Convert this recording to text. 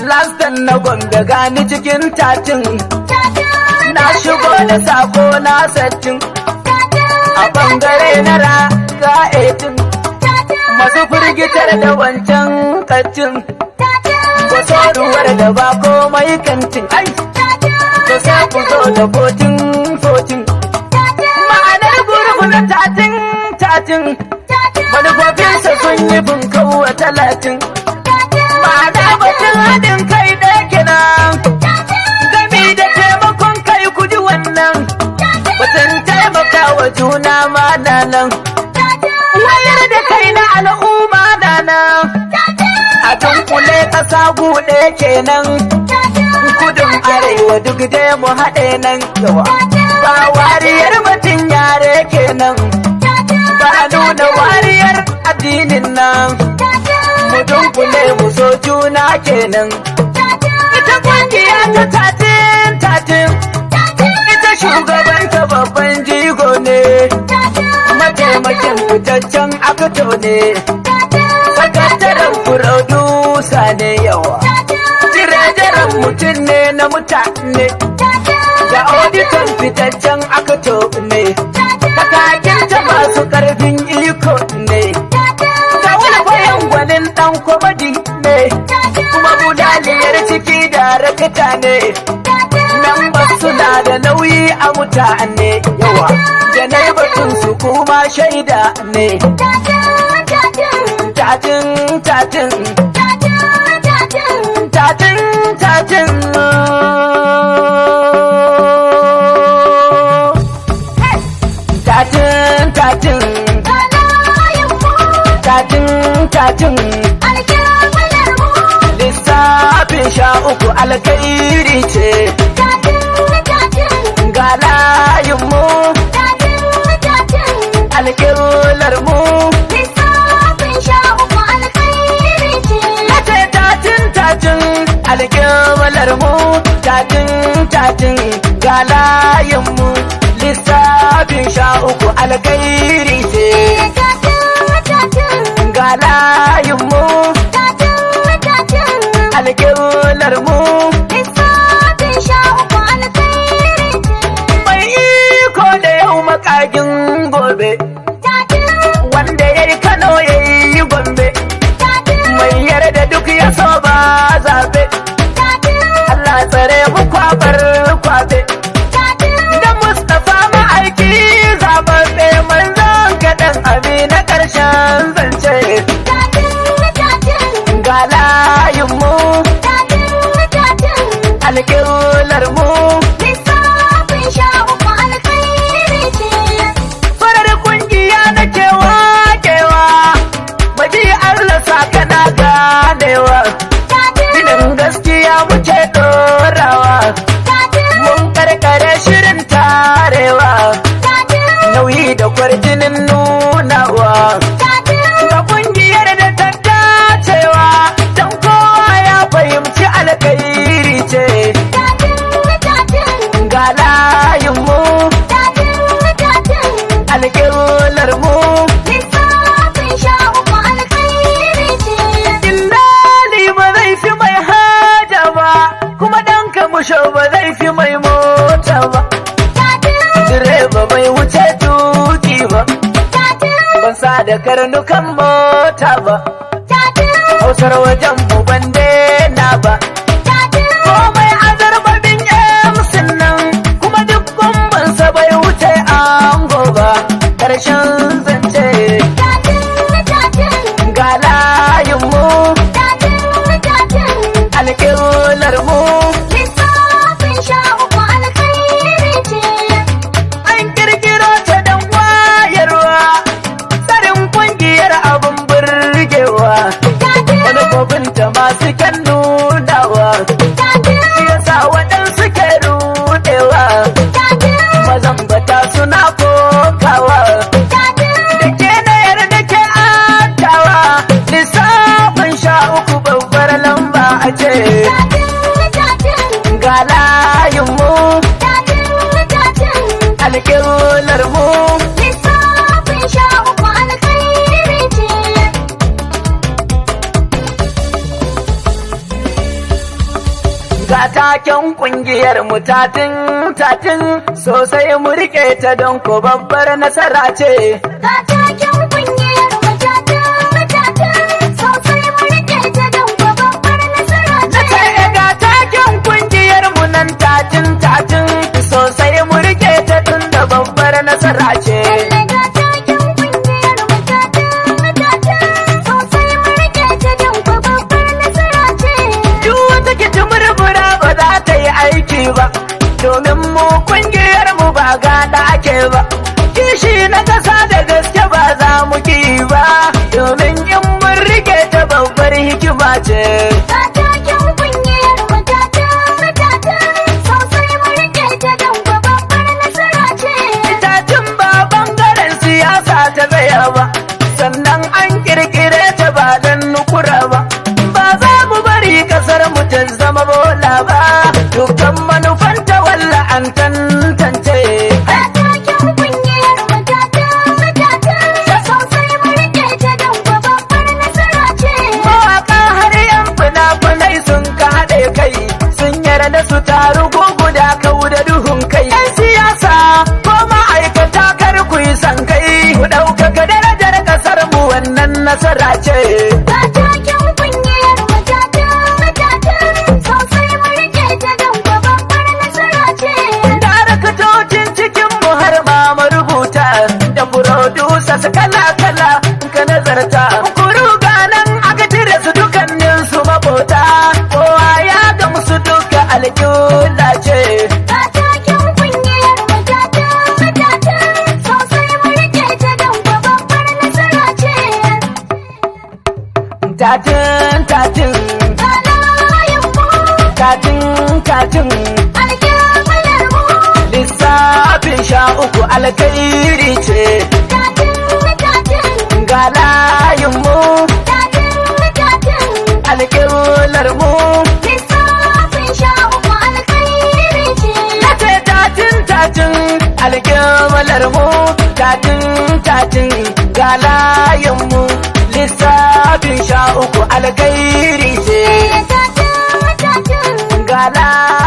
Lastan na Gombe gani cikin 13. Na shigo da sako na 60. A bangare na raga 18. Masu firgitar da wancan kaccin. Kwasoruwar da ba komai kantin. Ai, to sai ku zo da 14 14. Ma'anar gurgu na 13 13. Manufofinsa sun yi bunkawa 30. Ma'ana batun haɗin kai ɗaya kenan. Gami da taimakon kai ku ji wannan. Batun taimaka wa juna ma na nan. Wayar da kai na al'umma na nan. A dunkule ƙasa guɗe kenan. Kudin arewa duk dai mu haɗe nan yawa. Ba wariyar batun yare kenan. Ba nuna wariyar addinin nan. Mu dunkule mu so juna kenan. Ita kungiya ta 13 13. Ita shugabanta babban jigo ne. Mataimakin fitaccen actor ne. Sakataren producer ne yawa. Treasurer mutum ne na mutane. Da auditor fitaccen actor ne. Kakakin ta masu karfin iko ne. Ga wani bayan gwanin dan comedy ne. Kuma bulaliyar ciki da rakata ne. Members suna da nauyi a mutane yawa. Da na batun su kuma shaida ne. 13 13. 13 13. 13 13. 13 13. Lissafin 13 alkhairi ce. Ga layinmu, alƙiblar mu. Lissafin 13 alkhairi ce. Nace 13 13 alƙiblar mu. 13 13 ga layinmu. Lissafin 13 alkhairi ce. 13 13. Ga layinmu, 13 13. alƙiblar mu. Lissafin 13 alkhairi ce. Mai iko da yau makagin gobe. 13. Wanda ya yi Kano ya yi Gombe. 13. Mai yarda duk ya so ba zabe. 13. Allah tsare mu kwabar kwabe. 13. Da Mustapha ma'aiki zababbe manzon kaɗan abi na ƙarshen zance. 13 13. Ga layinmu, 13 13. alƙiblar mu. Lissafin 13 alkhairi ce. Farar kungiya nake wakewa. Maji Allah sa kana ganewa. 13. Ginin gaskiya muke ɗorawa. 13. Mun karkare shirin tarewa. 13. Nauyi da kwarjinin nunawa. 13. Ga kungiyar da ta dacewa. Don kowa ya fahimci alkhairi ce. 13 13. Ga layinmu, 13 13. alƙiblar mu. Lissafin 13 alkhairi ce. Dillali ba zai fi mai haja ba, kuma ɗan kamusho ba zai fi mai mota ba. 13. Direba bai wuce tuki ba, 13. ban sa da karnukan mota ba. 13. Hausar wajen mu ban daina ba. 13. Komai azarbabin emsin nan, kuma duk kumbansa bai wuce ango ba. Ƙarshen zance 13 13. ga layinmu, 13 13. alƙiblar mu. Lissafin 13 alkhairi ce. An kirkiro ta don wayarwa, tsarin kungiyar abin burgewa, 13. manufofinta masu kyan nunawa, 13. shi yasa waɗansu ke rudewa, 13. mazambata suna kokawa, 13. da ke na yarda ke atawa, lissafin 13 babbar lamba a ce, 13 13. ga layinmu, 13 13. alƙiblar mu. Lissafin 13 alkhairi ce. Ga taken kungiyar mu tatin tatin, sosai mu rike ta don ko babbar nasara ce. Ga taken kungiyar mu tatin tatin, sosai mu rike ta don ko babbar nasara Na ce. ce ga taken kungiyar mu nan tatin tatin, sosai mu rike ta tun da babbar nasara ce. Lalle ga taken kungiyar mu tatin tatin, sosai mu rike ta don ko babbar nasara ce. Duk wata kici murmura ba za ta yi aiki ba, domin mu kungiyar mu ba gada ake ba. Kishi na kasa da gaske ba za mu ki ba, domin in mun rike ta babbar hikima ce. Ga taken kungiyar mu tatin tatin, sosai mu rike ta don ko babbar nasara ce. Itacen ba bangaren siyasa ta tsaya ba, sannan an kirkire ta ba don nukura ba. Ba za mu bari kasar mu ta zama bola ba, dukkan manufanta walla an tantance. Ga taken kungiyar mu tatin tatin, sosai mu rike ta don ko babbar nasara ce. Mawaka har yan fina-finai sun ka haɗe kai, sun yarda su taru ko guda kau da duhun kai. 'Yan siyasa ko ma'aikata kar ku yi san kai, ku ɗaukaka darajar ƙasar mu wannan nasara ce. Ga taken kungiyar mu tatin tatin, sosai mu rike ta don ko babbar nasara ce. Daraktocin cikin mu har ma marubuta da producers kala-kala ka nazarta. Kuru nan aka cire su dukannin su mabota, kowa ya gamsu duka alƙula ce. Ga taken kungiyar mu tatin tatin, sosai mu rike ta don ko babbar nasara ce. Tatin tatin, Ga layin mu, tatin tatin, alƙiblar mu, lissafin 13 alkhairi ce. Tatin tatin, Ga layin mu, tatin tatin, alƙiblar mu. Lissafin 13 alkhairi ce. Nace tatin tatin alƙiblar mu, tatin tatin ga layin mu, lissafin 13 alkhairi ce. Tatin tatin, Ga layin